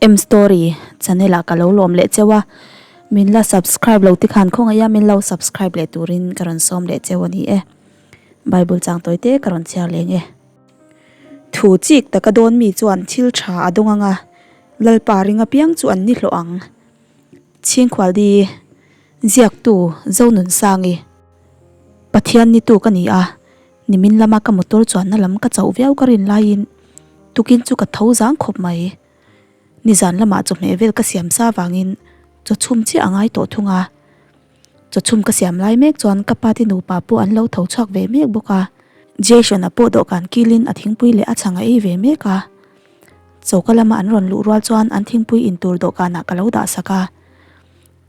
M story channel ah ka lo lawm leh cheu a, min la subscribe lo te khan khawngaih a min lo subscribe leh turin ka rawn sawm leh cheu a ni e. Bible chang tawi te ka rawn chhiar leng e. Thu chik taka dawn mi chuan thil tha a dawng ang a, Lalpa ring apiang chu an ni hlawh ang. Chhingkhualdi ziaktu Zonunsangi Pathian ni tu ka ni a, Nimin lama ka motor chuanna lam ka chauh viau ka rin laiin tukin chu ka tho zang khawp mai. Nizan lamah chawhmeh vel ka siam sa vangin chaw chhum chiah a ngai tawh thung a. Chaw chhum ka siam lai mek chuan ka pa te nupa pawh an lo tho chhuak ve mek bawk a. Jason-a pawh dawhkan kilin a thingpui leh a chhang a ei ve mek a. Choka lama an rawn luh rual chuan an thingpui in tur dawhkanah ka lo dah sak a.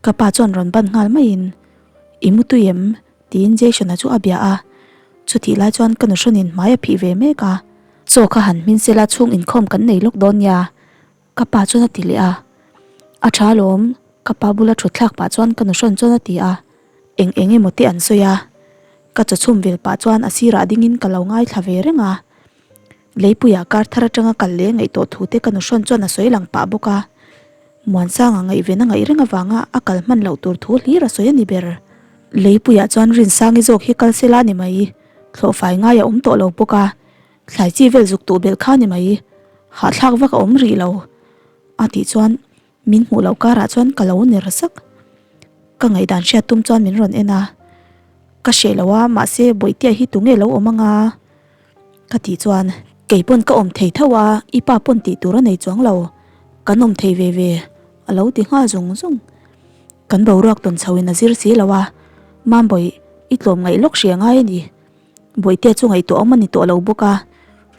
Ka pa chuan rawn ban nghal maiin, I mu tui em? Tiin Jason-a chu a bia a, chutih lai chuan ka nuhrawnin hmai a phih ve mek a. Chaw kha han hmin sela chhung inkhawm kan nei lawk dawn nia, ka pa chuan a ti leh a. A tha alawm, ka pa bula thut thlak pah chuan ka nuhrawn chuan a ti a. Eng eng emaw te an sawi a, ka chaw chhum vil pah chuan a sirah dingin ka lo ngaithla ve reng a. Leipuiah kar thar atanga kal leh ngaihtuah thu te ka nuhrawn chuan a sawi lang pah bawk a. Muansanga ngaihven a ngaih reng avanga a kal hman loh tur thu hlir a sawi a ni ber. Leipuiah chuan Rinsangi zawk hi kal sela ni mai, thlawhfai ngai a awm tawh lo bawk a, thlai chi vel zuk tuh belh kha ni mai, hahthlak vak a awm rih lo a tih chuan min hmuh loh karah chuan ka lo ner sak. Ka ngaihdan hriat tum chuan min rawn en a, ka hreh lo a mahse Bawihtea hi tunge lo awm anga? Ka tih chuan, Kei pawn ka awm thei tho a, i pa pawn tih tur a nei chuang lo, kan awm thei ve ve, a lo ti nghal zung zung. Kan boruak tawn chho in a zir si lo a, Mambawi, i tlawm ngaih lawk hria ngai a ni. Bawihtea chu ngaihtuah awm a ni tawh lo bawk a,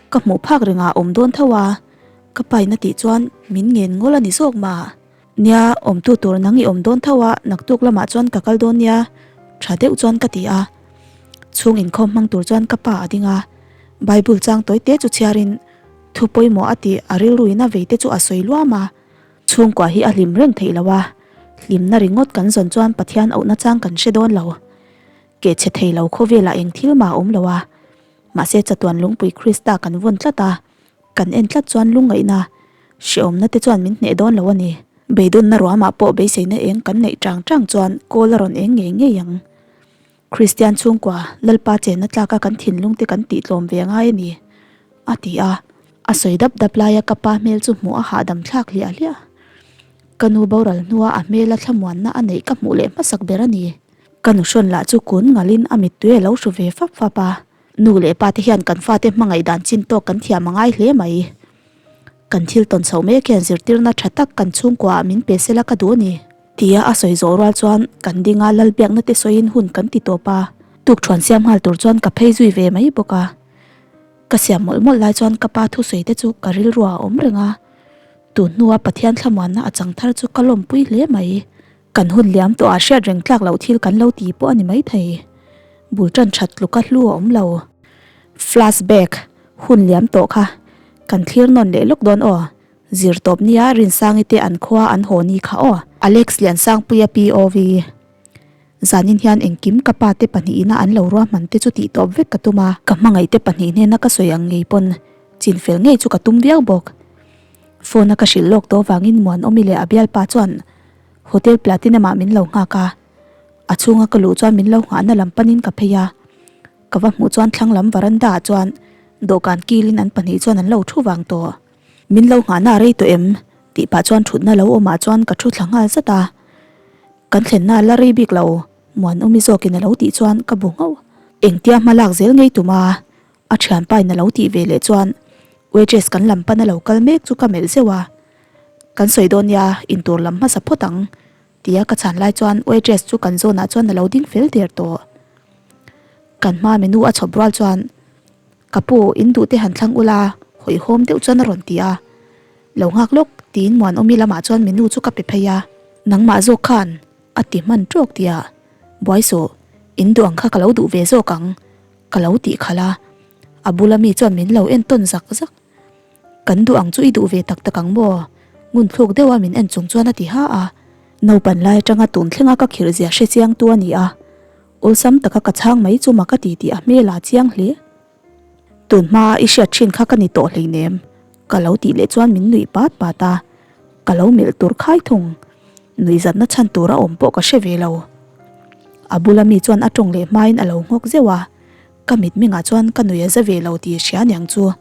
ka hmuh phak rengah a awm dawn tho a, ka pain a tih chuan min ngen ngawl a ni zawk mah. Nia, awmtu tur nang i awm dawn tho a, naktuk lamah chuan ka kal dawn nia, tha deuh chuan ka ti a. Chhung inkhawm hmang tur chuan ka pa a ding a, Bible chang tawi te chu chhiarin thu pawimawh a tih a rilruin a vei te chu a sawi luam a. Chhungkua hi a hlim reng theih lo a, hlimna ringawt kan zawn chuan Pathian auhna chang kan hre dawn lo. Keh chhe thei lo khawvelah eng thil mah a awm lo a, mahse chatuan lungpui Krista kan vawn tlat a, Kan en tlat chuan lungngaihna, hrehawmna te chuan min hneh dawn lo a ni. Beidawnna ruamah pawh beiseina eng kan neih chang chang chuan kawl a rawn eng ngei ngei ang. Kristian chhungkua, Lalpa chenna tlaka kan thinlung te kan tihtlawm ve ngai a ni, a ti a. A sawi dap dap laia ka pa hmel chu hmuh a hahdam thlak hliah hliah. Ka nu boral hnua a hmela thlamuanna a neih ka hmuh leh hmasak ber a ni. Ka nuhrawn lah chu kun ngalin a mittui a lo hru ve fap fap a. Nu leh pa te hian kan fate hmangaih dan chin tawk kan thiam a ngai hle mai. Kan thil tawn chhoh mek hian zirtirna tha tak kan chhungkua ah min pe sela ka duh a ni. Tia a sawi zawh rual chuan kan dinga lalbiakna te sawiin hun kan ti tawp a, tukthuan siam nghal tur chuan ka phei zui ve mai bawk a. Ka siam mawlh mawlh lai chuan ka pa thusawi te chu ka rilru ah a awm reng a, tun hnua Pathian thlamuanna a chang thar chu ka lawmpui hle mai. Kan hun liam tawh ah hriat reng tlak loh thil kan lo ti pawh a ni maithei. Bul tan that tluka hlu a awm lo. Flashback, hun liam tawh kha kan thlir nawn leh lawk dawn aw. Zir tawp nia Rinsangi te an khua an haw ni kha aw. Alex Liansangpuia POV. Zanin hian engkim ka pa te pahnihin a an lo ruahman te chu tih tawp vek ka tum a. Ka hmangaih te pahnih hnena ka sawi ang ngei pawn chinfel ngei chu ka tum viau bawk. Phone a ka hrilh lawk tawh vangin Muanawmi leh a bialpa chuan Hotel Platinum ah min lo nghak a, a chhunga ka luh chuan min lo nghahna lam panin ka phei a, ka va hmuh chuan thlang lam veranda ah chuan dawhkan kilin an pahnih chuan an lo thu vang tawh. Min lo nghahna a rei tawh em? tih pah chuan thutna lo awmah chuan ka thu thla nghal zat a, kan thlenna a la rei bik lo, Muanawmi zawkin a lo tih chuan ka bu nghauh. Engtia hma lak zel ngei tum a, a thianpa in a lo tih ve leh chuan waitress kan lam pan a lo kal mek chu ka melh zeuh a. Kan sawi dawn nia, intur lam hmasa phawt ang, tia ka chhan lai chuan waitress chu kan zawnah chuan a lo ding fel der tawh. Kan hma menu a chhawp rual chuan, Ka pu, in duh te han thlang ula, hawihhawm deuh chuan a rawn ti a. Lo nghak lawk, tiin Muanawmi lamah chuan menu chu ka pe phei a. Nangmah zawk khan, a ti hman tawk tia. Buai suh, in duh ang kha ka lo duh ve zawk ang, ka lo tih khalh a. A bula mi chuan min lo entawn zak zak. Kan duh ang chu i duh ve tak tak ang maw? Ngun thluk deuha min en chung chuan a ti ha a. Naupan lai atanga tun thlenga ka khirh zia hre chiang tu a ni a, awlsam taka ka chhang mai chu mak a ti tih a hmel a chiang hle. Tun hmaa i hriat thin kha ka ni tawh hleinem, ka lo tih leh chuan min nuih pat pat a. Ka lo melh tur khai thung. Nuihzatna chhan tur a awm pawh ka hre ve lo. A bula mi chuan a tawng leh hmain a lo nghawk zeuh a, ka mitmengah chuan ka nui a za ve lo tih hria niang chu.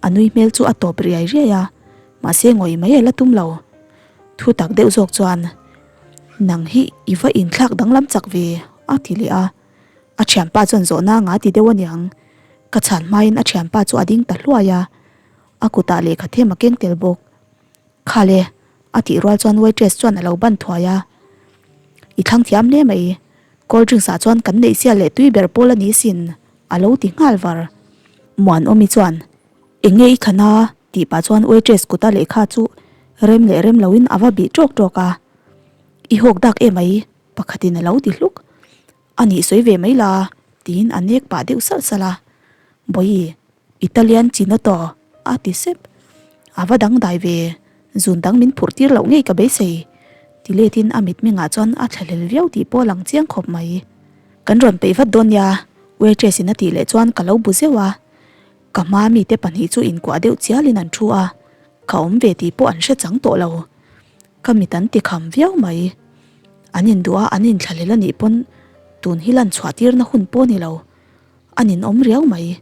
A nui hmel chu a tawp riai riai a, mahse ngawih mai a la tum lo. Thu tak deuh zawk chuan, Nang hi i va inthlak danglam chak ve, a ti leh a. A thianpa chuan zawhna nga ti deuh aniang. Ka chhan hmain a thianpa chu a ding ta hluai a, a kutah lehkha them a keng tel bawk. Khale, a tih rual chuan waitress chuan a lo ban thuai a. I thlang thiam hle mai, cold drinks ah chuan kan neih sial leh tui ber pawl a ni sin, a lo ti nghal var. Muanawmi chuan, Eng nge i thlan a? tih pah chuan waitress kuta lehkha chu rem leh rem loin a va bih ṭawk ṭawk a. I hawk dak emai, pakhatin a lo ti hluk. A nih sawi ve mai la, tiin a nek pah deuh salh salh a. Bawihi, Italian Chinotto, a ti sep. A va dangdai ve, zun dang min phurh tir loh ngei ka beisei, ti letin a mitmengah chuan a thlahlel viau tih pawh a lang chiang khawp mai. Kan rawn peih vat dawn nia, waitress in a tih leh chuan ka lo bu zeuh a. Ka hma mite pahnih chu inkuah deuh chialin an thu a, ka awm ve tih pawh an hre chang tawh lo. Ka mit an ti kham viau mai. An induh a, an inthlahlel a nih pawn tun hi lan chhuah tirna hun pawh a ni lo. A ninawm riau mai.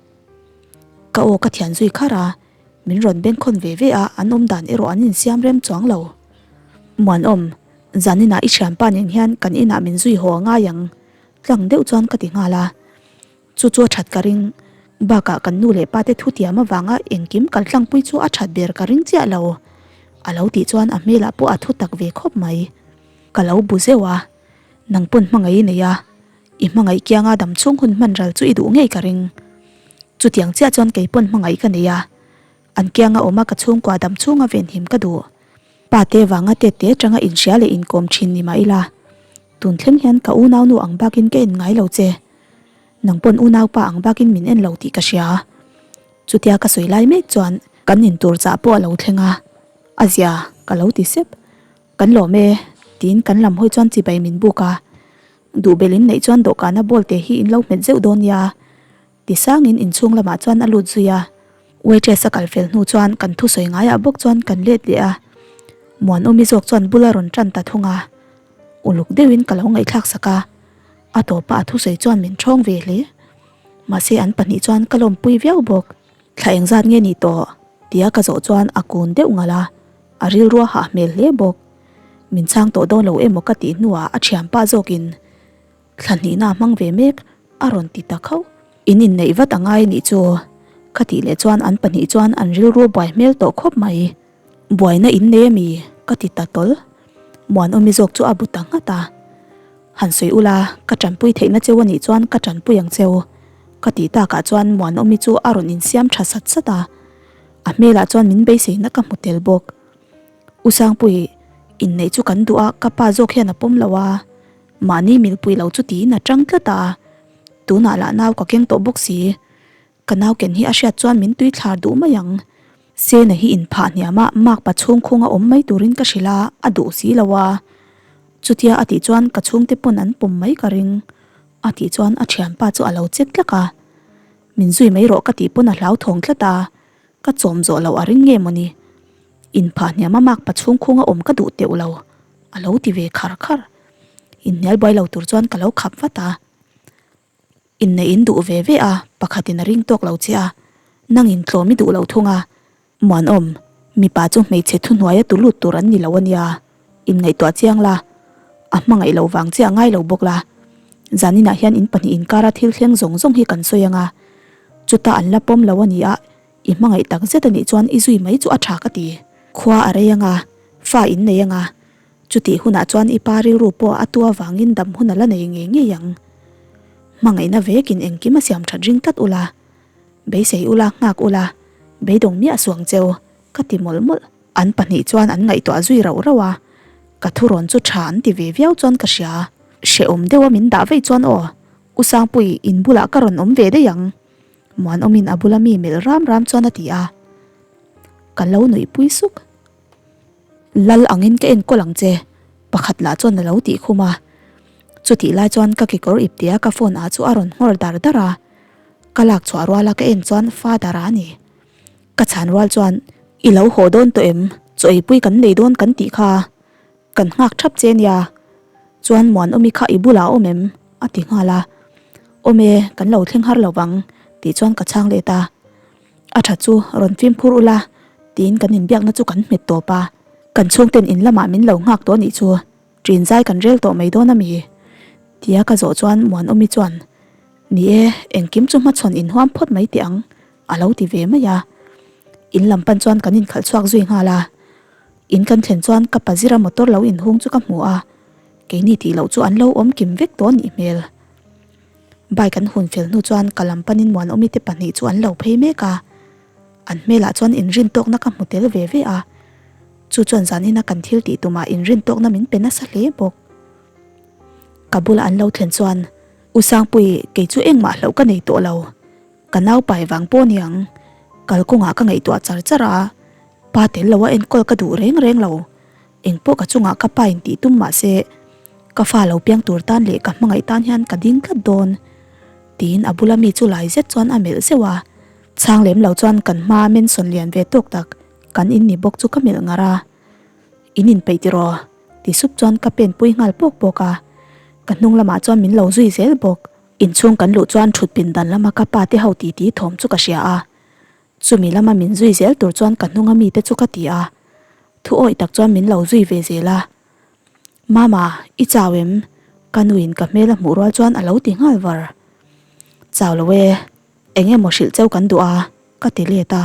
Ka aw ka thian zui khar a, min rawn bengkhawn ve ve a, an awm dan erawh an insiam rem chuang lo. Muanawm, zaninah i thianpa nen hian kan inah min zui haw a ngai ang, tlang deuh chuan ka ti nghal a. Chu chu a that ka ring. Bakah kan nu leh pa te thutiam avanga engkim kal tlangpui chu a that ber ka ring chiah lo. A lo tih chuan a hmelah pawh a thu tak ve khawp mai. Ka lo bu zeuh a, nang pawn hmangaih i nei a, i hmangaih kianga dam chhung hun hman ral chu i duh ngei ka ring. Chutiang chiah chuan kei pawn hmangaih ka nei a, an kianga awma ka chhungkua dam chhunga venhim ka duh. Pa te vanga tet te atanga inhria leh inkawm thin ni mah ila, tun thleng hian ka unaunu ang bakin ka en ngai lo che. Nang pawn unaupa ang bakin min en lo tih ka hria. Chutia ka sawi lai mek chuan kan intur chah pawh a lo thleng a, a zia ka lo ti sep. Kan lawm e, tiin kan lam hawi chuan chibai min buk a. Duhbel in neih chuan dawhkana ball te hi in lo hmet zeuh dawn nia. Ti sangin inchhung lamah chuan a lut zui a. Waitress a kal fel hnu chuan kan thusawi ngaiah bawk chuan kan let leh a. Muanawmi zawk chuan bul a rawn tan ta thung a. Uluk deuhin ka lo ngaihthlak sak a. A tawpa a thusawi chuan min ṭhawng ve hle. Mahse an pahnih chuan ka lawmpui viau bawk. Thla engzat nge ni tawh? tia ka zawh chuan a kun deuh ngalh a, a rilru a hah hmel hle bawk. Min chhang tawh dawn lo emaw ka tih hnuah a thianpa zawkin thla hnihna a hmang ve mek a rawn ti ta khauh. In inneih vat a ngai nih chu ka tih leh chuan an pahnih chuan an rilru buai hmel tawh khawp mai. Buaina in nei ami? ka ti ta tawl. Muanawmi zawk chu a bu ta nghat a. Han sawi ula, ka tanpui theihna cheu a nih chuan ka tanpui ang cheu. Ka tih takah chuan Muanawmi chu a rawn insiam tha sat sat a. A hmelah chuan min beiseina ka hmu tel bawk. U Sangpui, inneih chu kan duh a, ka pa zawk hian a pawm lo a. Mahni milpui lo chu tiin a tang tlat a. Tunah lah nau ka keng tawh bawk si. Ka nau ken hi a hriat chuan min tui thlar duh mai ang. Sena hi inphah hniam a, makpa chhungkhung a awm mai turin ka hrilh a, a duh si lo a. Chutia a tih chuan ka chhungte pawn an pawm mai ka ring. A tih chuan a thianpa chu a lo chek tlak a. Min zui mai rawh ka tih pawn a hlauthawng tlat a, ka chawm zawh loh a ring nge mawni. Inphah hniam a makpa chhungkhung a awm ka duh teuh lo, a lo ti ve khar khar. Inhnial buai lo tur chuan ka lo khap vat a. Inneih in duh ve ve a, pakhatin a ring tawk lo che a, nangin tlawm i duh lo thung a. Muanawm, mipa chu hmeichhe thuhnuaia tu lut tur an ni lo a nia, inngaihtuah chiang la, a hmangaih loh vang che a ngai lo bawk la. Zaninah hian in pahnih inkara thil thleng zawng zawng hi kan sawi ang a, chuta an la pawm lo a ni a, i hmangaih tak zet a nih chuan i zui mai chu a tha ka ti. Khua a rei ang a, fa in nei ang a, Chutih hunah chuan i pa rilru pawh a tu avangin dam hun a la nei ngei ngei ang. Hmangaihna vekin engkim a siam that ring tlat ula. Beisei ula, nghak ula, beidawng miah suang cheu, ka ti mawlh mawlh. An pahnih chuan an ngaihtuah zui rauh rauh a, ka thurawn chu tha an ti ve viau chuan ka hria. Hrehawm deuha min dah vei chuan aw, U Sangpui, in bulah ka rawn awm ve daih ang, Muanawmin a bula mi melh ram ram chuan a ti a. Ka lo nuihpui suk. Lal angin ka enkawl ang che, pakhat lah chuan a lo tih khum a. Chutih lai chuan ka kekawr iptea ka phone ah chu a rawn nghawr dar dar a. Ka lak chhuah ruala ka en chuan father a ni. Ka chhan rual chuan, I lo haw dawn tawh em? Chaw eipui kan nei dawn kan tih kha kan nghak thap che nia, chuan Muanawmi kha i bulah a awm em? a ti nghal a, Awm e, kan lo thleng har lo vang tih chuan ka chhang let a, A tha chu rawn fimkhur ula tiin kan inbiakna chu kan hmet tawp a, kan chhungten in lamah min lo nghak tawh anih chu ṭin zai kan rel tawh mai dawn a mi? tia ka zawh chuan Muanawmi chuan, Ni e, engkim chu hmachhawn inhuam phawt mai teh ang a lo ti ve mai a. In lam pan chuan kan inkhalh chhuak zui nghal a. In kan thlen chuan ka pazira motor lo inhung chu ka hmu a, keini tih loh chu an lo awm kim vek tawh nih hmel. Bike an hun fel hnu chuan ka lam panin Muanawmi te pahnih chu an lo phei mek a. An hmelah chuan inrin tawkna ka hmu tel ve ve a. Chu chuan zanina kan thil tih tumah inrin tawkna min pe nasa hle bawk. Ka bula an lo thlen chuan, U Sangpui, kei chu engmah hlauh ka nei tawh lo. Ka nau pai vang pawh niang, kalkawngah ka ngaihtuah char char a, pa tel lo a enkawl ka duh reng reng lo, engpawh ka chungah ka pa in tih tum mah se ka fa lo piang tur tan leh ka hmangaih tan hian ka ding tlat dawn tiin a bula mi chu lai zet chuan a melh zeuh a, chhang lem lo chuan kan hmaa mensawn lian ve tawk tak kan in ni bawk chu ka melh ngar a, in inpeih tiraw ti sup chuan ka pen pui nghal pawk pawk a, ka hnung lamah chuan min lo zui zel bawk. Inchhung kan luh chuan thut pindan lama ka pa te ho titi thawm chu ka hria a, chumi lama min zui zel tur chuan ka hnunga mite chu ka ti a, thu awih tak chuan min lo zui ve zel a. Mama, i chau em? Ka nuin ka hmel a hmuh rual chuan a lo ti nghal var. Chau lo e, eng emaw hrilh cheu kan duh a, ka ti let a.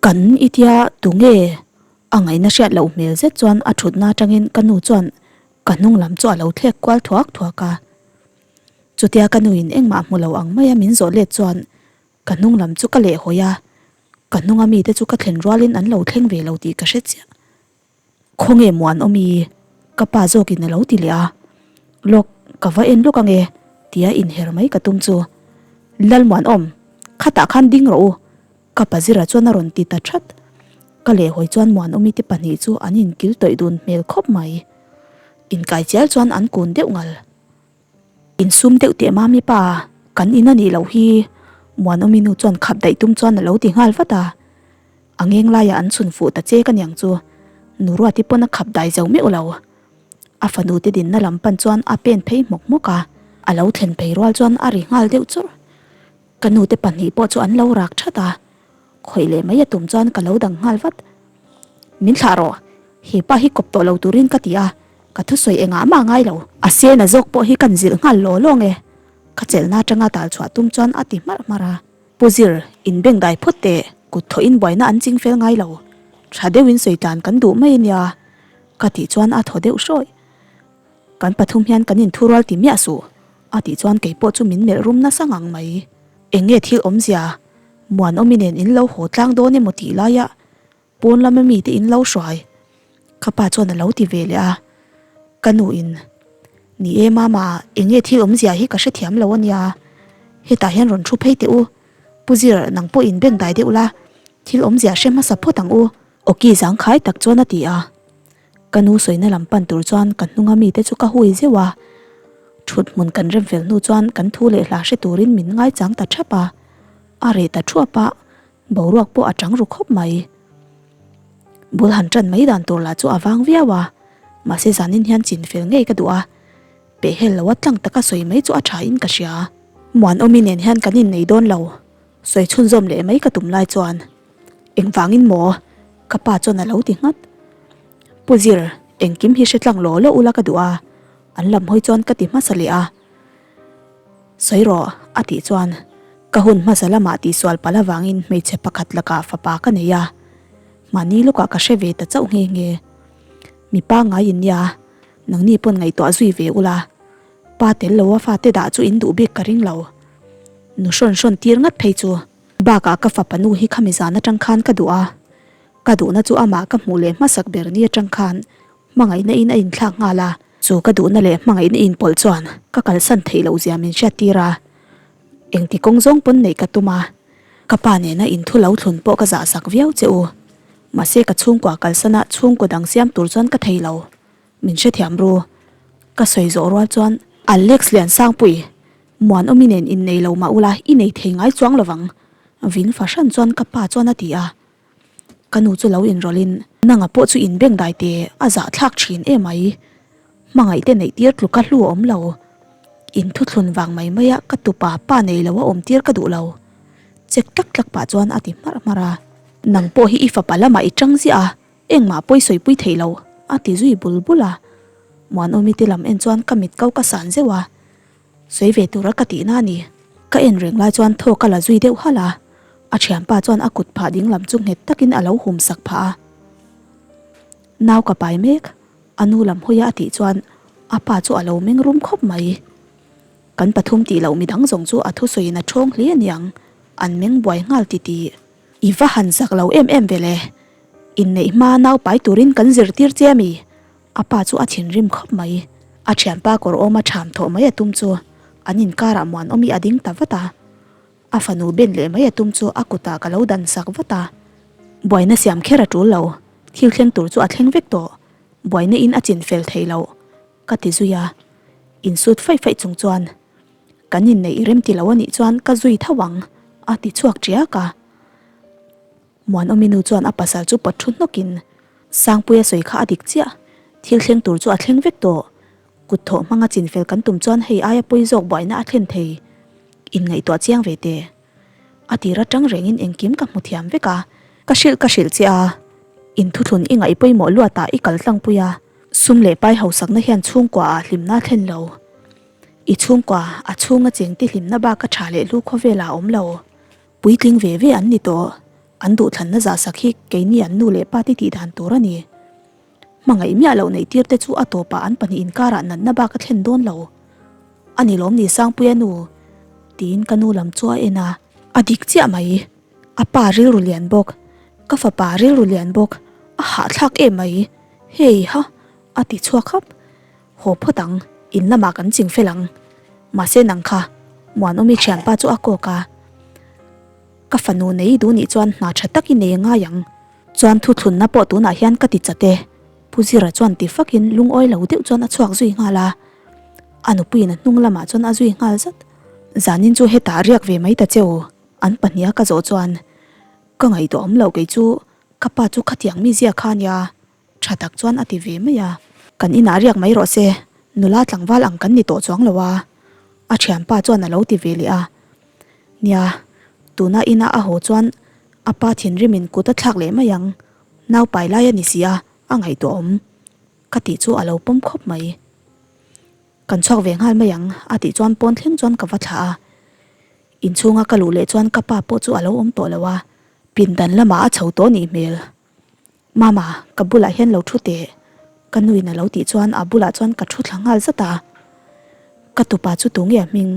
Kan i tia tunge? A ngaihna hriat loh hmel zet chuan a thutna atangin ka nu chuan ka hnung lam chu a lo thlek kual thuak thuak a. Chutia ka nuin engmah hmu lo ang maia min zawh let chuan ka hnung lam chu ka leh hawi a, ka hnunga mite chu ka thlen rualin an lo thleng ve lo tih ka hre chiah. Khawnge Muanawmi? Ka pa zawkin a lo ti leh a, Lawk, ka va en lawk ange tia inher mai ka tum chu. Lalmuanawm, khatah khan ding rawh u, ka pa zira chuan a rawn ti ta that. Ka leh hawi chuan Muanawmi te pahnih chu an inkil tawih dun hmel khawp mai. Inkai chial chuan an kun deuh ngal. Insum deuh teh mami pa, kan in a nih loh hi Muanawmi nu chuan khap daih tum chuan a lo ti nghal vat a. A ngeng laiah an chhun fuh ta che ka niang chu Nu Ruati pawn a khap dai zo meuh lo. A fanu te dinna lam pan chuan a pen phei hmawk hmawk a, a lo thlen phei rual chuan a ri nghal deuh churh. Ka nu te pahnih pawh chu an lo rak that a, khawih leh mai a tum chuan ka lo dang nghal vat. Min thlah rawh, he pa hi kawp tawh lo turin ka ti a, ka thusawi engah mah ngai lo. A sena zawk pawh hi kan zilh nghal law law nge? Ka chelhna atanga tal chhuah tum chuan a ti hmarh hmarh a. Pu Zir, in beng dai phawt teh, kut thawhin buaina an ching fel ngai lo. Tha deuhin sawi tlan kan duh mai ania, ka tih chuan a thaw deuh hrawih. Kan pathum hian kan inthurual ti miah suh, a tih chuan kei pawh chu min melh rum nasa ngang mai. Eng nge thil awmzia? Muanawmi nen in lo haw tlang dawn emaw tih laia pawn lama mite in lo hruai? Ka pa chuan a lo ti ve leh a. Ka nu in, Ni e mama, eng nge thil awmzia hi ka hrethiam lo ania. Hetah hian rawn thu phei teh u. Pu Zir, nang pawh in beng dai deuh la, thil awmzia hre hmasa phawt ang u. Awki zangkhai tak chuan a ti a. Ka nu sawina lam pan tur chuan ka hnunga mite chu ka hui zeuh a, thut hmun kan rem fel hnu chuan kan thu leh hla hre turin min ngaichang ta thap a, a reh ta thuap a, boruak pawh a chang ru khawp mai. Bul han tan mai dan tur lah chu a vang viau a, mahse zanin hian chin fel ngei ka duh a, pehhel loa tlang taka sawi mai chu a tha in ka hria. Muanawmi nen hian kan innei dawn lo, sawi chhunzawm leh mai ka tum lai chuan. Engvangin maw? Ka pa chuan a lo ti nghat. Pu Zir, engkim hi hre tlang law law ula ka duh a, an lam hawi chuan ka ti hmasa leh a. Sawi rawh, a tih chuan ka hun hmasa lamah tihsual palh avangin hmeichhe pakhat lakah fapa ka nei a, mahni lawkah ka hre ve ta chauh nghe nghe. Mipa ngai in nia, nangni pawn ngaihtuah zui ve ula, pa tel loa fate dah chu in duh bik ka ring lo. Nu hrawn hrawn tir ngat phei chu. Bakah ka fapa nu hi khami zan atang khan ka duh a, ka duhna chu amah ka hmuh leh hmasak ber ni atang khan hmangaihna in a inthlak nghal a, chu ka duhna leh hmangaihna inpawlh chuan ka kalsan theih loh zia min hriattir a, engti kawng zawng pawn neih ka tum a, ka pa nena inthu lo thlun pawh ka zahsak viau che u, mahse ka chhungkua kalsana chhungkaw dang siam tur chuan ka thei lo, min hrethiam ru, ka sawi zawh rual chuan Alex Liansangpui Muanawmi nen innei lo mah ula i nei thei ngai chuang lovang, vin fahran chuan ka pa chuan a ti a. Ka nu chu lo inrawlhin. Nanga pawh chu inbengdai teh a zahthlak thin emai. Hmangaih te neih tir tluka hlu a awm lo. In thuthlun vang mai maia ka tupa pa nei lo a awm tir ka duh lo. Chek tlak tlak pah chuan a ti hmarh hmarh a. Nang pawh hi i fapa lamah i tang ziah a, engmah pawi sawipui thei lo, a ti zui bul bul a. Muanawmi te lam en chuan ka mit ko ka san zeuh a. Sawi ve tura ka tihna a ni. Ka en reng lai chuan thaw ka la zui deuh halh a, a thianpa chuan a kut phah ding lam chu nghet takin a lo hum sak phah a. Nau ka pai mek, a nu lam hawia a tih chuan a pa chu a lo meng rum khawp mai. Kan pathum tih loh midang zawng chu a thusawiin a ṭhawng hle aniang, an meng buai nghal titih. I va han zak lo em em ve le, inneih hma nau pai turin kan zirtir che a mi? A pa chu a thinrim khawp mai. A thianpa kawr awma ṭham thawh mai a tum chu an inkarah Muanawmi a ding ta vat a. A fanu ben leh mai a tum chu a kutah ka lo dan sak vat a. Buaina siam kher a ṭul lo, thil thleng tur chu a thleng vek tawh. Buaina in a chin fel thei lo, ka ti zui a. Insut faih faih chung chuan, Kan inneih rem ti lo a nih chuan ka zui tho ang, a ti chhuak ṭiak a. Muanawmi nu chuan a pasal chu pawt thu hnawkin, Sangpuia sawi kha a dik chiah, thil thleng tur chu a thleng vek tawh. Kut thawh hmanga chinfel kan tum chuan hei aia pawi zawk buaina a thlen thei. Inngaihtuah chiang ve teh. A tir atang rengin engkim ka hmu thiam vek a. Ka hrilh ka hrilh che a, inthutlun i ngaih pawimawh luatah i kal tlangpui a, sum leh pai hausakna hian chhungkua ah hlimna a thlen lo. I chhungkua a chhunga chengte hlimna bak a tha leh hlu khawvelah a awm lo. Puitling ve ve an ni tawh. An duhthlanna zahsak hi keini an nu leh pa te tih dan tur a ni. Hmangaih miah loh neih tir te chu a tawpah an pahnih inkarah natna bak a thlen dawn lo. A ni lawm ni Sangpuia nu? Tiin ka nu lam chu a en a. A dik chiah mai. A pa rilru lian bawk. Ka fapa rilru lian bawk. A hahthlak em mai. Hei ha! A ti chhuak hap. Haw phawt ang, in lamah kan ching fel ang. Mahse nang kha, Muanawmi thianpa chu a kawk a. Ka fanu nei duh nih chuan hna tha tak i nei ngai ang. Chuan thuthlunna pawh tunah hian ka ti chat e. Pu Zira chuan ti fakin lungawi lo deuh chuan a chhuak zui nghal a. A nupuiin a hnung lamah chuan a zui nghal zat. Zanin chu hetah riak ve mai ta che u, an pahniha ka zawh chuan ka ngaihtuah awm lo kei chu ka pa chu khatiang mi zia kha nia. Tha tak chuan a ti ve mai a. Kan inah riak mai rawh se, nula tlangval ang kan ni tawh chuang lo a, a thianpa chuan a lo ti ve leh a. Nia, tuna ina a haw chuan a pa thinrimin kut a thlak leh mai ang, nau pai lai a ni si a, a ngaihtuah awm ka tih chu a lo pawm khawp mai. Kan chhuak ve nghal mai ang a tih chuan pawn thleng chuan ka va thlah a. Inchhunga ka luh leh chuan ka pa pawh chu a lo awm tawh lo a, pindan lamah a chho tawh nih hmel. Mama, ka bulah hian lo thu teh. Ka nuin a lo tih chuan a bulah chuan ka thu thla nghal zat a. Ka tupa chu tu nge a hming?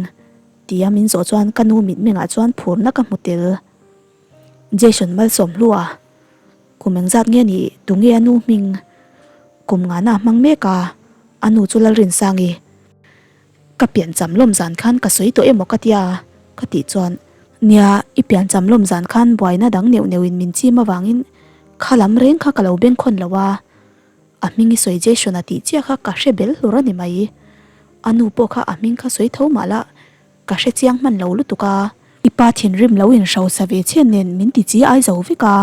Tia min zawh chuan ka nu mitmengah chuan phurna ka hmu tel. Jason Malsawmhlua, kum engzat nge nih tu nge a nu hming? Kum ngana a hmang mek a, a nu chu Lalrinsangi. Ka piancham lawm zan khan ka sawi tawh emaw ka tia ka tih chuan, Nia, i piancham lawm zan khan buaina dang neuh neuhin min chim avangin kha lam reng kha ka lo bengkhawn lo a, a hming i sawi Jason a tih chiah kha ka hre bel hlur a ni mai. A nu pawh kha a hming kha sawi tho mah la, ka hre chiang hman lo lutuk a. I pa thinrim lo inhrosa ve chhen nen min ti chi ai zo vek a,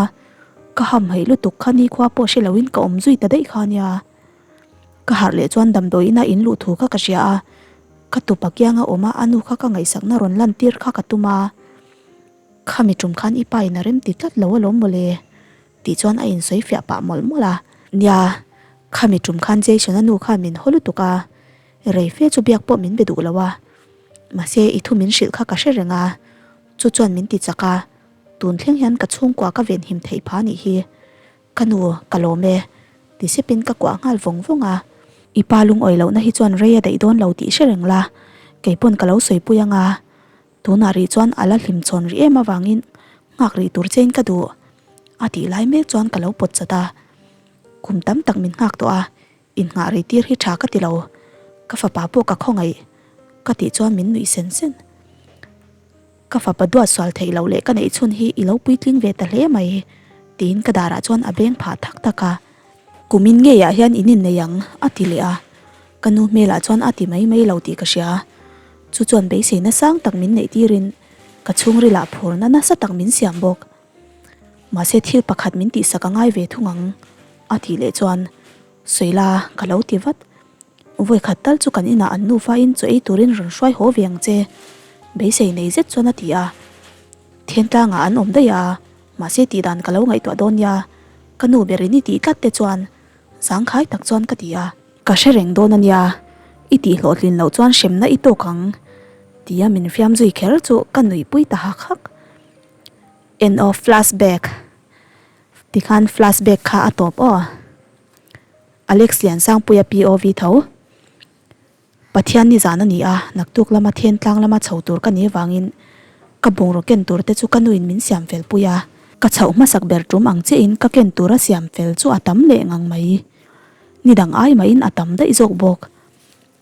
ka hamhaih lutuk kha nikhua pawh hre loin ka awm zui ta daih kha nia. Ka harh leh chuan damdawiin a in luh thu kha ka hria a, ka tupa kianga awm a a nu kha ka ngaihsakna rawn lan tir kha ka tum a, Khami tum khan i pa in a rem ti tlat lo alawm mawle tih chuan a insawi fiah pah mawlh mawlh a. Nia, khami tum khan Jason a nu khan min haw lutuk a, rei fe chu biak pawh min be duh lo a, mahse i thu min hrilh kha ka hre reng a, chu chuan min ti chak a, tun thleng hian ka chhungkua ka venhim theih pha nih hi. Ka nu, ka lawm e, ti sepin ka kuah nghal vawng vawng a. I pa lungawi lohna hi chuan rei a daih dawn lo tih hre reng la, kei pawn ka lo sawipui ang a. Tunah rih chuan a la hlim chhawn rih em avangin nghak rih tur chein ka duh, a tih lai mek chuan ka lo pawt chat a. Kum tam tak min nghak tawh a, innghah rih tir hi tha ka ti lo, ka fapa pawh ka khawngaih, ka tih chuan min nuih sen sen. Ka fapa duat sual theih loh leh ka neih chhun hi i lo puitling ve ta hle mai, tiin ka darah chuan a beng phah thak thak a. Kumin ngeiah hian in innei ang, a ti leh a. Ka nu hmelah chuan a ti mai mai lo tih ka hria. Chu chuan beiseina sang tak min neih tirin ka chhungrilah phurna nasa tak min siam bawk. Mahse thil pakhat min tihsak a ngai ve thung ang. A tih leh chuan sawi la ka lo ti vat. Vawi khat tal chu kan inah an nufa in chaw ei turin rawn hruai haw ve ang che. Beisei nei zet chuan a ti a. Thiantlangah an awm daih a, mahse tih dan ka lo ngaihtuah dawn nia. Ka nu berin i tih tlat te chuan zangkhai tak chuan ka ti a. Ka hre reng dawn a nia, i tih hlawhtlin loh chuan hremna i tawk ang tia min fiam zui kher chu ka nuihpui ta hak hak. En aw flashback tikhan flashback kha a tawp aw. Alex Liansangpuia POV tho. Pathian nizan a ni a, naktuk lama then tlang lama chho tur ka nih avangin ka bungraw ken tur te chu ka nuin min siam fel pui a. Ka chhoh hmasak ber tum ang chiahin ka ken tura siam fel chu a tam leh ngang mai. Ni dang ai mahin a tam daih zawk bawk.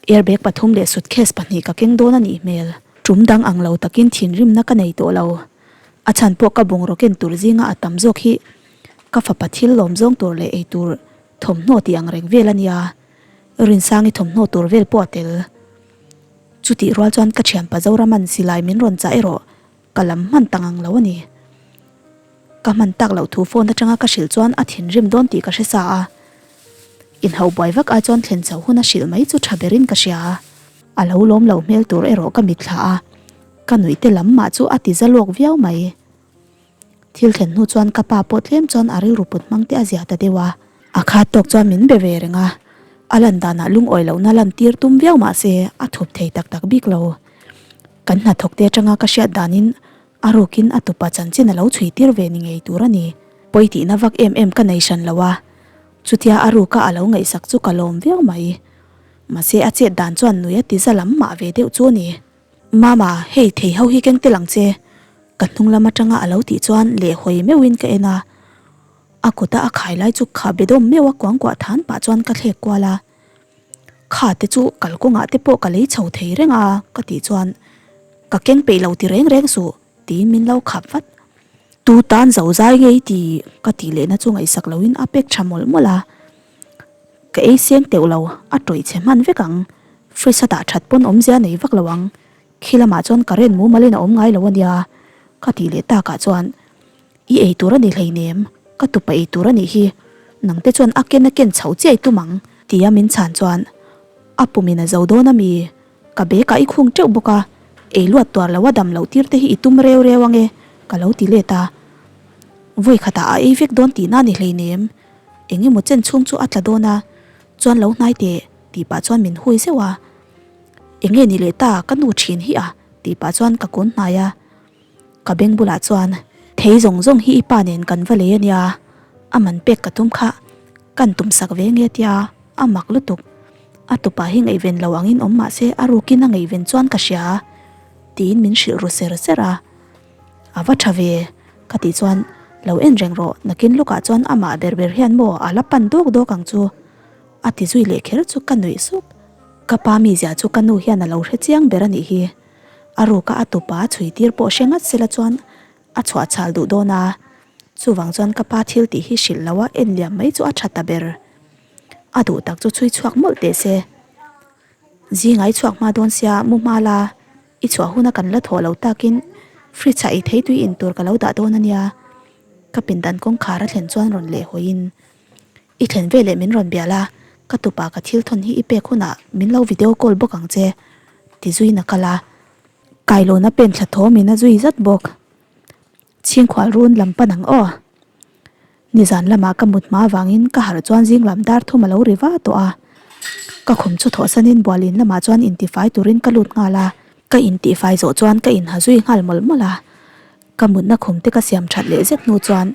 Airbag pathum leh suitcase pahnih ka keng dawn a nih hmel. Tum dang ang lo takin thinrimna ka nei tawh lo. A chhan pawh ka bungraw ken tur zinga a tam zawk hi ka fapa thil lawm zawng tur leh ei tur thawmhnaw tih ang reng vel a nia. Rinsangi thawmhnaw tur vel pawh a tel. Chutih rual chuan ka thianpa Zoraman silai min rawn chah erawh ka lam hman ta ngang lo a ni. Ka hman tak loh thu phone atanga ka hrilh chuan a thinrim dawn tih ka hre sa a. Inhauh buai vak ai chuan thlen chhoh hun a hrilh mai chu tha berin ka hria. A lo lawm lo hmel tur erawh ka mitthla a, ka nuih te lam mah chu a ti za lawk viau mai. Thil thlen hnu chuan ka pa pawh tlem chuan a rilru put hmang te a zia ta deuh a. A khat tawk chuan min be ve reng a, a lan danah lungawi lohna lan tir tum viau mah se a thup thei tak tak bik lo. Kan hnathawk te atanga ka hriat danin a rukin a tupa chanchin a lo chhui tir ve ni ngei tur a ni. Pawi tihna vak em em ka nei hran lo a, chutia a ruka a lo ngaihsak chu ka lawm viau mai. Mahse a chet dan chuan nui a ti za lam mah ve deuh chu a ni. Mama, hei thei ho hi keng tel ang che. Ka hnung lam atanga a lo tih chuan leh hawi meuhin ka en a. A kuta a khai lai chu kha be dawm meuh a kuangkuah than pah chuan ka thlek kual a. Kha te chu kalkawngah te pawh ka lei chho thei reng a ka tih chuan ka keng peih lo ti reng reng suh tiin min lo khap vat. Tu tan zo zai ngei ti ka tih lehna chu ngaihsak loin a pek tha mawlh mawlh a. Ka ei seng teuh lo, a tawih chhe hman vek ang. Fridge a dah that pawn awmzia nei vak lo ang. Khi lamah chuan current mumal in a awm ngai lo a nia, ka tih leh takah chuan, I ei tur a ni hleinem, ka tupa ei tur a nih hi, nangte chuan a ken a ken chhoh chiah i tum ang, tia min chhan chuan, A pumin a zo dawn a mi, ka bag ah i khung teuh bawk a, ei luat tuar lo a dam loh tir te hi i tum reu reu ange, ka lo ti let a. Vawi khatah a ei vek dawn tihna a ni hleinem, eng emaw chen chhung chu a tla dawn a, chuan lo hnai teh, tih pah chuan min hui zeuh a. Eng nge ni leh ta ka nu thin hi a tih pah chuan ka kun hnai a, ka beng bulah chuan thei zawng zawng hi i pa nen kan va lei a nia, a man pek ka tum kha kan tum sak ve nge tia a mak lutuk, a tupa hi ngaihven lo angin awm mah se a rukin a ngaihven chuan ka hria tiin min hrilh ru ser ser a, a va tha ve ka tih chuan lo en reng rawh nakin lawkah chuan amah ber ber hian maw a la pan dawk dawk ang chu. A ti zui leh kher chu ka nuih suk. Ka pa mizia chu ka nu hian a lo hre chiang ber a nih hi. A ruka a tupa a chhui tir pawh hre ngat sela chuan a chhuah chhal duh dawn a. Chuvang chuan ka pa thil tih hi hrilh lo a en liam mai chu a tha ta ber. A duh tak chu chhui chhuak mawlh teh se. Zinga i chhuak hma dawn sia mu hma la, i chhuah huna kan la thawh lo takin fridge ah ei thei tui in tur ka lo dah dawn a nia. Ka pindan kawngkhar a thlen chuan rawn leh hawiin. I thlen veleh min rawn bial a, ka tupa ka thil thawn hi i pek hunah min lo video call bawk ang che, ti zuiin a kal a. Kailawna pen thla thawmin a zui zat bawk. Chhingkhual run lam pan ang aw. Nizan lamah ka mut hma avangin ka harh chuan zing lam dar thum a lo ri va tawh a. Ka khum chu thawhsanin bualin lamah chuan intifai turin ka lut nghal a. Ka intihfai zawh chuan ka inha zui nghal mawlh mawlh a. Ka mutna khum te ka siam that leh zet hnu chuan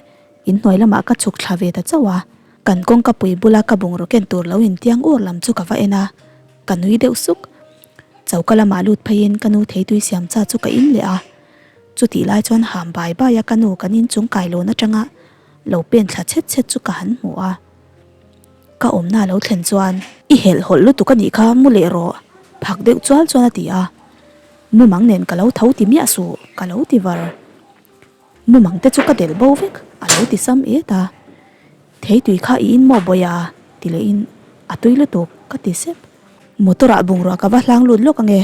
inhnuai lamah ka chhuk thla ve ta chauh a. Kan kawngka pui bula ka bungraw ken tur lo intiang ur lam chu ka va en a, ka nui deuh suk. Choka lamah lut pheiin ka nu theitui siam cha chu ka in leh a. Chutih lai chuan ham bai bai a ka nu kan inchung kailawn atanga lo pen thla chhet chhet chu ka han hmu a. Ka awmna lo thlen chuan i helh hawlh lutuk a nih kha mu leh rawh phak deuh chual chuan a ti a. Mumang nen ka lo tho ti miah suh ka lo ti var. Mumang te chu ka delh bo vek a lo ti sam et a. Theitui kha i in maw bawi a ti leh in a tui lutuk ka ti sep. Motor ah bungrua ka va hlang lut lawk ange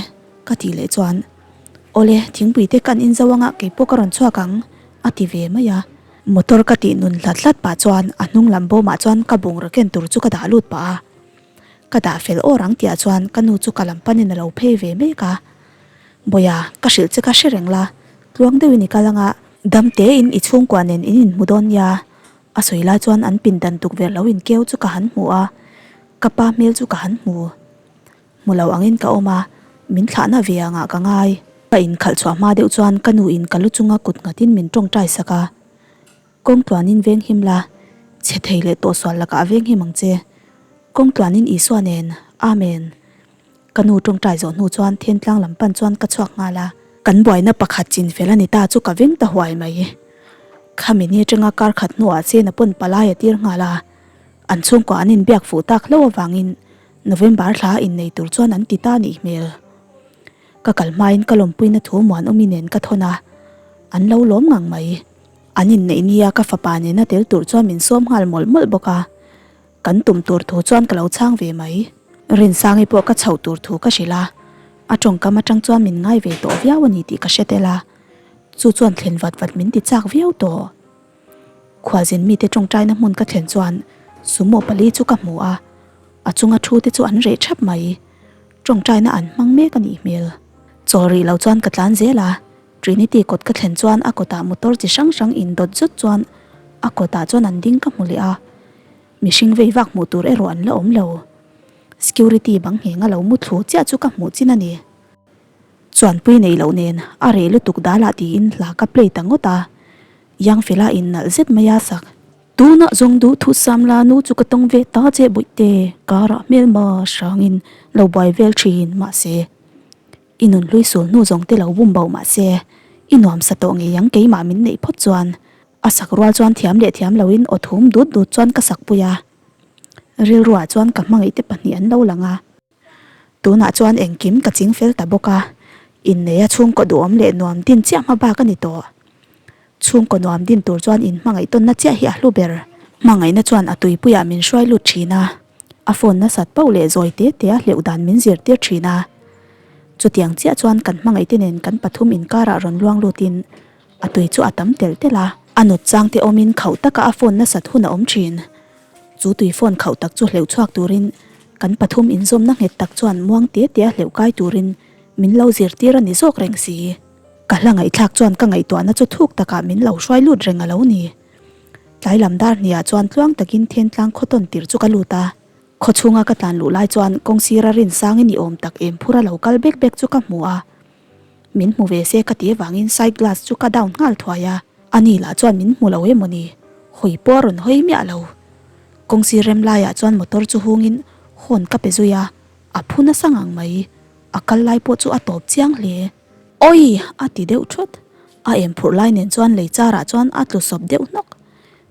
ka tih leh chuan awle thingpui te kan in zo anga keipawh ka rawn chhuak ang a ti ve mai a. Motor ka tih nun hlat hlat pah chuan a hnung lam bawmah chuan ka bungraw ken tur chu ka dah lut pah a. Ka dah fel awr ang tihah chuan ka nu chu ka lam panin a lo phei ve mek a. Bawiha, ka hrilh che ka hre reng la, tluang deuhin i kal anga, dam tein i chhungkua nen in inhmu dawn nia, a sawi lai chuan an pindan tukverh lo inkeu chu ka han hmu a, ka pa hmel chu ka han hmu. Hmu lo angin ka awm a, min thlahna ve angah ka ngai. Ka inkhalh chhuah hma deuh chuan ka nu in ka lu chunga kut nghatin min tawngtai sak a, Kawng tluanin veng him la, chhe thei leh tawhsual lakah a veng him ang che. Kawng tluanin Isua nen, Amen. Ka nu tawngtai zawh hnu chuan Thentlang lam pan chuan ka chhuak nghal a. Kan buaina pakhat chin fel a ni ta chu ka veng ta huai mai. Khami ni atanga kar khat hnuah Chena pawn palai a tir nghal a, an chhungkua an inbiak fuh tak hlauh avangin November thla innei tur chuan an ti ta nih hmel. Ka kal hmain ka lawmpuina thu Muanawmi nen ka thawn a, an lo lawm ngang mai. An inneih nia ka fapa nena tel tur chuan min sawm nghal mawlh mawlh bawk a, kan tum tur thu chuan ka lo chhang ve mai. Rinsangi pawh ka chhoh tur thu ka hrilh a, a tawngkam atang chuan min ngai ve tawh viau a ni tih ka hre tel a, chu chuan thlen vat vat min ti chak viau tawh. Khualzin mite tawngtaina hmun ka thlen chuan sumo pali chu ka hmu a, a chunga thu te chu an reh thap mai. Tawngtaina an hmang mek a nih hmel. Chawl rih lo chuan ka tlan zel a, Trinity kawt ka thlen chuan a kawtah motor chi hrang hrang indawt zut chuan a kawtah chuan an ding ka hmu leh a, mihring vei vak hmuh tur erawh an la awm lo. Security bang ngheng a lo mu thlu chiah chu ka hmuh chin a ni. Chuanpui nei loh nen a reh lutuk dalah tiin hla ka play ta ngawt a, Yangfela in nalh zet mai a sak. Tunah zawng duh thu sam la nu chu ka tawng ve ta che bawihte, karah hmelma hrangin lo buai vel thin mahse i nun hlui sul hnu zawng te lo bum bo mahse i nuam sa tawh ngei ang keimah min neih phawt chuan a sak rual chuan thiam leh thiam loin aw thum dut dut chuan ka sak pui a, rilruah chuan ka hmangaih te pahnih an lo lang a. Tunah chuan engkim ka ching fel ta bawk a, inneia chhungkaw duhawm leh nuam din chiah hma bak a ni tawh. Chhungkaw nuam din tur chuan inhmangaih tawnna chiah hi a hlu ber. Hmangaihna chuan a tuipuiah min hruai lut thin a, a phone nasat pauh leh zawi te te a hleuh dan min zirtir thin a. Chutiang chiah chuan kan hmangaihte nen kan pathum inkarah rawn luang lutin a tui chu a tam telh telh a. A nut changte awmin khauh taka a phone nasat hun a awm thin. Chu tui phone khauh tak chu hleuh chhuak turin kan pathum inzawmna nghet tak chuan muang te te a hleuh kai turin min lo zirtir a ni zawk reng si. Ka hla ngaihthlak chuan ka ngaihtuahna chu thuk takah min lo hruai lut reng a lo ni. Tlai lam dar hniah chuan tluang takin Thentlang khaw tawn tir chu ka lut a. Khaw chhunga ka tlan luh lai chuan kawng sira rinsangin i awm tak em phur a lo kal bek bek chu ka hmu a. Min hmu ve se ka ti avangin side glass chu ka down nghal thuai a. Ani lah chuan min hmu lo emaw ni? Hawi pawh a rawn hawi miah lo. Kawng sir rem laiah chuan motor chu hungin horn ka pe zui a, a phu nasa ngang mai. A kal lai pawh chu a tawp chiang hle. Awi! a ti deuh thawt. A em phurh lai nen chuan lei charah chuan a tlu sawp deuh hnawk.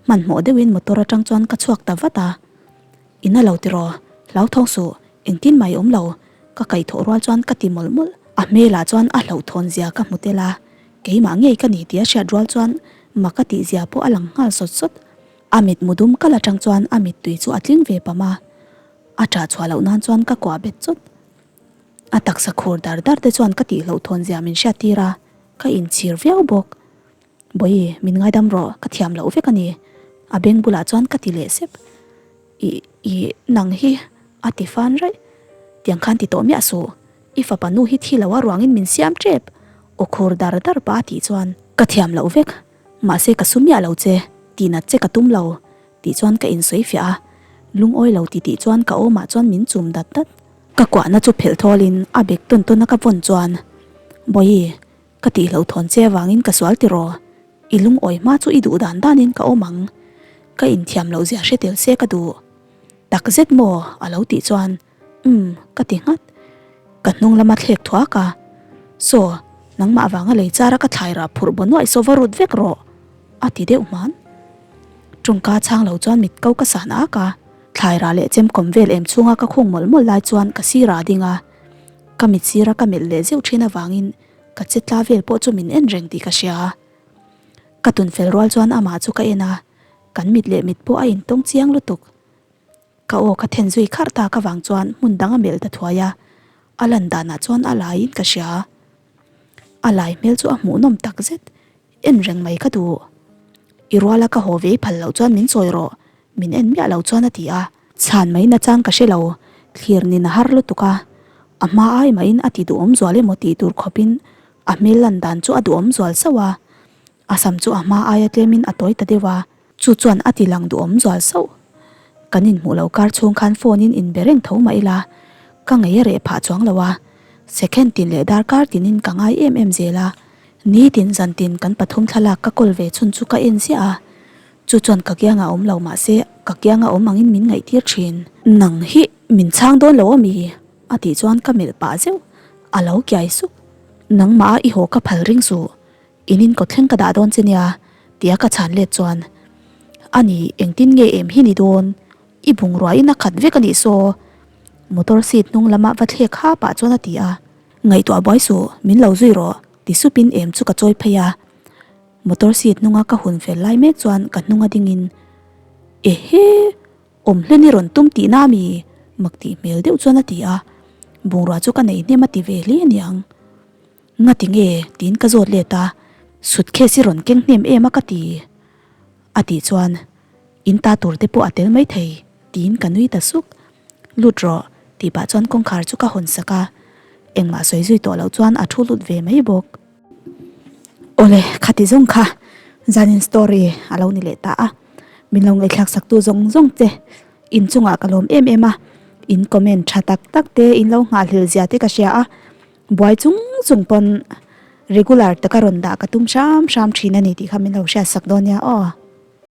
Hmanhmawh deuhin motor atang chuan ka chhuak ta vat a. I na lo tiraw? Hlauthawng suh, engtin mai awm lo. Ka kaihthawh rual chuan ka ti mawlh mawlh. A hmelah chuan a hlauhthawn zia ka hmu tel a, keimah ngei ka ni tih a hriat rual chuan mak a tih zia pawh a lang nghal sawt sawt. A mitmu dum kal atang chuan a mittui chu a tling ve pam a, a ṭah chhuah loh nan chuan ka kuah bet chawt. A taksa khur dar dar te chuan ka tih hlauhthawn zia min hriat tir a, ka inchhir viau bawk. Bawihi, min ngaidam rawh, ka thiam loh vek a ni. A beng bulah chuan ka ti leh sep. I, i, nang hi, a ti fan raih. Tiang khan ti tawh miah suh. I fapa nu hi thi lo a ruangin min siam tep. Aw khur dar dar pah a tih chuan. Ka thiam loh vek, mahse ka su miah lo che, tihnat che ka tum lo, tih chuan ka insawi fiah a. Lungawi lo ti tih chuan ka awmah chuan min chum dat dat. Ka kuahna chu phelh thawlin a bek tawn tawn a ka vawn chuan, Bawihi, Ka tih loh thawn che avangin ka sual tiraw? I lungawi hma chu i duh dan danin ka awm ang. Ka inthiam loh zia hre tel se ka duh. Tak zet maw? A lo tih chuan, Umm, ka ti nghat. Ka hnung lama thlek thuak a. Saw, nangmah avanga lei chara ka thlai rah phurh baw nuaih saw va rut vek rawh, a ti deuh hman. Tawngka chhang lo chuan mit ko ka san ak a. Thlai rah leh chemkawm vel em chhunga ka khung mawlh mawlh lai chuan ka sirah a ding a. Ka mit sira ka melh leh zeuh thin avangin Ka che tla vel pawh chu min en reng tih ka hria. Ka tun fel rual chuan amah chu ka en a, kan mit leh mit pawh a intawng chiang lutuk. Ka aw ka then zui kharh tak avang chuan hmun dang a melh ta thuai a, a lan danah chuan a laiin ka hria. A lai hmel chu a hmuhnawm tak zet, en reng mai ka duh. I ruala ka haw ve i phal loh chuan min chawi rawh, min en miah lo chuan a ti a. Chhan mai nachang ka hre lo, thlir nin a har lutuk a, a hma ai mahin a ti duhawm zual emaw tih tur khawpin a hmel lan dan chu a duhawm zual sauh a, a sam chu a hma aia tlemin a tawi ta deuh a, chu chuan a ti lang duhawm zual sauh. Kan inhmuh lo kar chhung khan phone in inbe reng tho mah ila, ka ngei a reh phah chuang lo a, second tin leh darkar tinin ka ngai em em zel a, nitin zantin kan pathum thlalak ka kawl ve chhun chu ka en ziah a, Chu chuan ka kiangah awm lo mahse ka kianga awm angin min ngaihtir thin. Nang hi min chhang dawn lo ami? A tih chuan ka melh pah zeuh. A lo kiai sup. Nangmah a i haw ka phal ring suh. In in kawthleng ka dah dawn che nia tia ka chhan let chuan Ani engtin nge em hi ni dawn? I bungrua in a khat vek a nih saw. Motor seat hnung lama va thlek ha pah chuan a ti a. Ngaihtuah buai suh, min lo zui rawh ti supin em chu ka chawi phei a. Motor seat hnunga ka hun fel lai mek chuan ka hnunga dingin, Ehe! Awm hlen i rawn tum tihna ami? Mak tih hmel deuh chuan a ti a, bungrua chu ka nei hnem a ti ve hle aniang. Ngati nge? tiin ka zawt let a, Suitcase i rawn keng hnem em a ka ti. A tih chuan, In ta tur te pawh a tel maithei, tiin ka nui ta suk. Lut rawh, tih pah chuan kawngkhar chu ka hawn sak a, engmah sawi zui tawh loh chuan a thu lut ve mai bawk. Awle, khati zawng kha zanin story a lo ni leh ta a, min lo ngaihthlak sak tu zawng zawng che in chungah ka lawm em em a, in comment tha tak tak te in lo nghahhlel zia te ka hria a, buai chung chung pawn regular taka rawn dah ka tum hram hram thin a ni tih kha min lo hriat sak dawn nia aw.